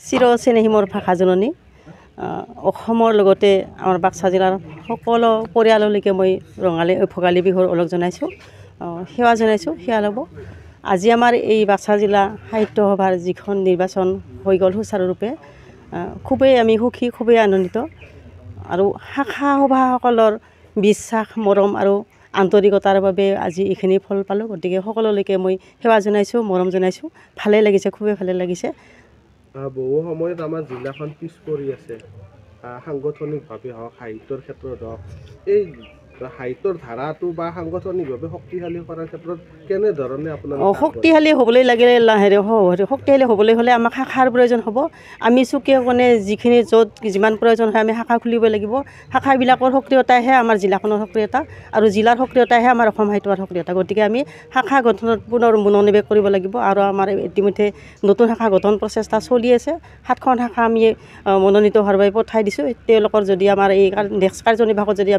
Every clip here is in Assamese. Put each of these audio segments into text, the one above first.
চিৰ চেনেহী মোৰ ভাষা জননী অসমৰ লগতে আমাৰ বাক্সা জিলাৰ সকলো পৰিয়াললৈকে মই ৰঙালী ভোগালী বিহুৰ ওলগ জনাইছোঁ, সেৱা জনাইছোঁ, সেৱা ল'ব। আজি আমাৰ এই বাক্সা জিলা সাহিত্য সভাৰ যিখন নিৰ্বাচন হৈ গ'ল সুচাৰুৰূপে, খুবেই আমি সুখী, খুবেই আনন্দিত। আৰু শাখা সভাসকলৰ বিশ্বাস, মৰম আৰু আন্তৰিকতাৰ বাবে আজি এইখিনি ফল পালোঁ। গতিকে সকলোলৈকে মই সেৱা জনাইছোঁ, মৰম জনাইছোঁ। ভালেই লাগিছে, খুবেই ভালে লাগিছে। বহু সময়ত আমাৰ জিলাখন পিছ পৰি আছে সাংগঠনিকভাৱে হওক, সাহিত্যৰ ক্ষেত্ৰত হওক। এই সাহিত্যৰ ধাৰাটো বা সাংগঠনিকভাৱে শক্তিশালী কৰাৰ ক্ষেত্ৰত কেনেধৰণে আপোনালোকে শক্তিশালী হ'বলৈ লাগিলে হেৰি শক্তিশালী হ'বলৈ হ'লে আমাক শাখাৰ প্ৰয়োজন হ'ব। আমি চুকে কোণে যিখিনি য'ত যিমান প্ৰয়োজন হয় আমি শাখা খুলিব লাগিব। শাখাবিলাকৰ সক্ৰিয়তাইহে আমাৰ জিলাখনৰ সক্ৰিয়তা আৰু জিলাৰ সক্ৰিয়তাইহে আমাৰ অসম সাহিত্যৰ সক্ৰিয়তা। গতিকে আমি শাখা গঠনত পুনৰ মনোনিৱেশ কৰিব লাগিব। আৰু আমাৰ ইতিমধ্যে নতুন শাখা গঠন প্ৰচেষ্টা চলি আছে। 7খন শাখা আমি মনোনীত হোৱাৰ বাবে পঠাই দিছোঁ। তেওঁলোকৰ যদি আমাৰ এই নেক্সট কাৰ্যনিৰ্বাহকত যদি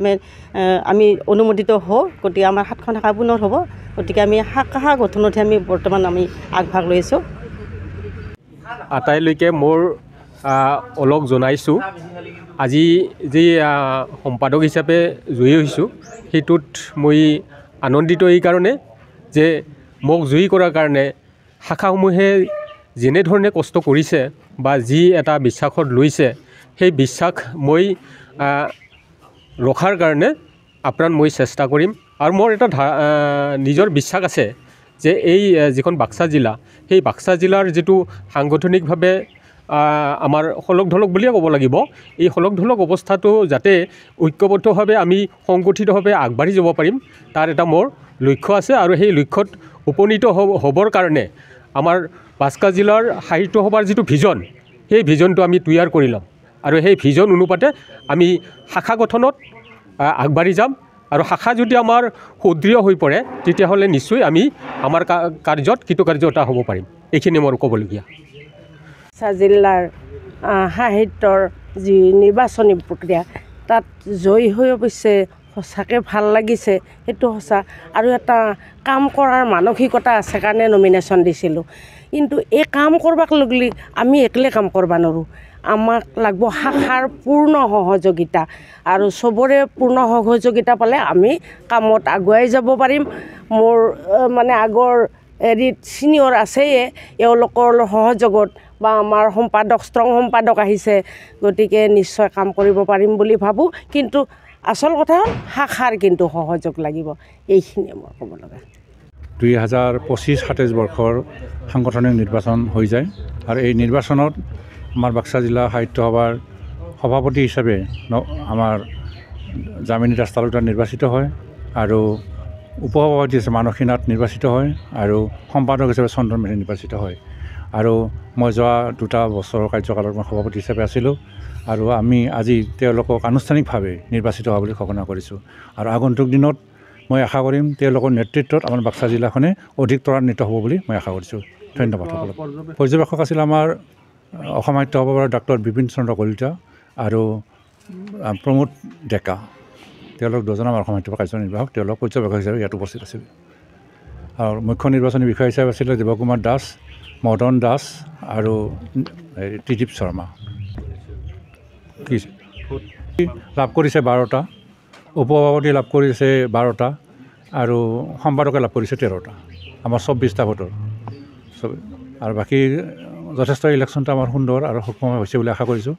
আমি অনুমোদিত হওঁ, গতিকে আমাৰ 7খন শাখা পুনৰ হ'ব। গতিকে আমি শাখা গঠনতহে আমি বৰ্তমান আমি আগভাগ লৈ আছোঁ। আটাইলৈকে মোৰ ওলগ জনাইছোঁ। আজি যি সম্পাদক হিচাপে জয়ী হৈছোঁ সেইটোত মই আনন্দিত এইকাৰণে যে মোক জয়ী কৰাৰ কাৰণে শাখাসমূহে যেনেধৰণে কষ্ট কৰিছে বা যি এটা বিশ্বাসত লৈছে, সেই বিশ্বাস মই ৰখাৰ কাৰণে আপ্ৰাণ মই চেষ্টা কৰিম। আৰু মোৰ এটা নিজৰ বিশ্বাস আছে যে এই যিখন বাক্সা জিলা, সেই বাক্সা জিলাৰ যিটো সাংগঠনিকভাৱে আমাৰ শলক ঢলক বুলিয়ে ক'ব লাগিব, এই শলক ঢলক অৱস্থাটো যাতে ঐক্যবদ্ধভাৱে আমি সংগঠিতভাৱে আগবাঢ়ি যাব পাৰিম তাৰ এটা মোৰ লক্ষ্য আছে। আৰু সেই লক্ষ্যত উপনীত হ'বৰ কাৰণে আমাৰ বাক্সা জিলাৰ সাহিত্য সভাৰ যিটো ভিজন, সেই ভিজনটো আমি তৈয়াৰ কৰি ল'ম। আৰু সেই ভিজন অনুপাতে আমি শাখা গঠনত আগবাঢ়ি যাম। আৰু শাখা যদি আমাৰ সুদৃঢ় হৈ পৰে তেতিয়াহ'লে নিশ্চয় আমি আমাৰ কাৰ্যত কৃতকাৰ্যতা হ'ব পাৰিম। এইখিনি মোৰ ক'বলগীয়া। বাক্সা জিলাৰ সাহিত্যৰ যি নিৰ্বাচনী প্ৰক্ৰিয়া, তাত জয়ী হৈ অৱশ্যে সঁচাকৈ ভাল লাগিছে, সেইটো সঁচা। আৰু এটা কাম কৰাৰ মানসিকতা আছে কাৰণে নমিনেশ্যন দিছিলোঁ। কিন্তু এই কাম কৰবাক লগলি আমি একলে কাম কৰিব নোৱাৰোঁ, আমাক লাগব শাখাৰ পূৰ্ণ সহযোগিতা। আৰু চবৰে পূৰ্ণ সহযোগিতা পালে আমি কামত আগুৱাই যাব পাৰিম। মোৰ মানে আগৰ হেৰিত ছিনিয়ৰ আছেয়ে, এওঁলোকৰ সহযোগত বা আমাৰ সম্পাদক, ষ্ট্ৰং সম্পাদক আহিছে, গতিকে নিশ্চয় কাম কৰিব পাৰিম বুলি ভাবোঁ। কিন্তু আচল কথা হ'ল শাখাৰ কিন্তু সহযোগ লাগিব। এইখিনিয়ে মই ক'ব লগা। 2025-27 বৰ্ষৰ সাংগঠনিক নিৰ্বাচন হৈ যায় আৰু এই নিৰ্বাচনত আমাৰ বাক্সা জিলা সাহিত্য সভাৰ সভাপতি হিচাপে আমাৰ যামিনী দাস তালুকদাৰ নিৰ্বাচিত হয় আৰু উপসভাপতি হিচাপে মানসী নাথ নিৰ্বাচিত হয় আৰু সম্পাদক হিচাপে চন্দন মেধি নিৰ্বাচিত হয়। আৰু মই যোৱা 2টা বছৰৰ কাৰ্যকালত মই সভাপতি হিচাপে আছিলোঁ আৰু আমি আজি তেওঁলোকক আনুষ্ঠানিকভাৱে নিৰ্বাচিত হোৱা বুলি ঘোষণা কৰিছোঁ। আৰু আগন্তুক দিনত মই আশা কৰিম তেওঁলোকৰ নেতৃত্বত আমাৰ বাক্সা জিলাখনে অধিক ত্বৰান্বিত হ'ব বুলি মই আশা কৰিছোঁ। ধন্যবাদ সকলোকে। পৰ্যবেক্ষক আছিল আমাৰ অসম সাহিত্য সভাৰ ডাক্তৰ বিপিন চন্দ্ৰ কলিতা আৰু প্ৰমোদ ডেকা। তেওঁলোক দুজন আমাৰ অসম সাহিত্য সভাৰ কাৰ্যনিৰ্বাহক, তেওঁলোক পৰ্যবেক্ষক হিচাপে ইয়াত উপস্থিত আছিল। আৰু মুখ্য নিৰ্বাচনী বিষয়া হিচাপে আছিলে দেৱকুমাৰ দাস, মদন দাস আৰু ত্ৰিদীপ শৰ্মা। কি লাভ কৰিছে 12টা, উপসভাপতি লাভ কৰিছে 12টা আৰু সম্পাদকে লাভ কৰিছে 13টা। আমাৰ 24টা ভোটৰ চব। আৰু বাকী যথেষ্ট ইলেকশ্যনটো আমাৰ সুন্দৰ আৰু সূক্ষ্মভাৱে হৈছে বুলি আশা কৰিছোঁ।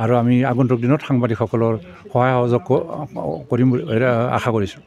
আৰু আমি আগন্তুক দিনত সাংবাদিকসকলৰ সহায় সহযোগ কৰিম বুলি আশা কৰিছোঁ।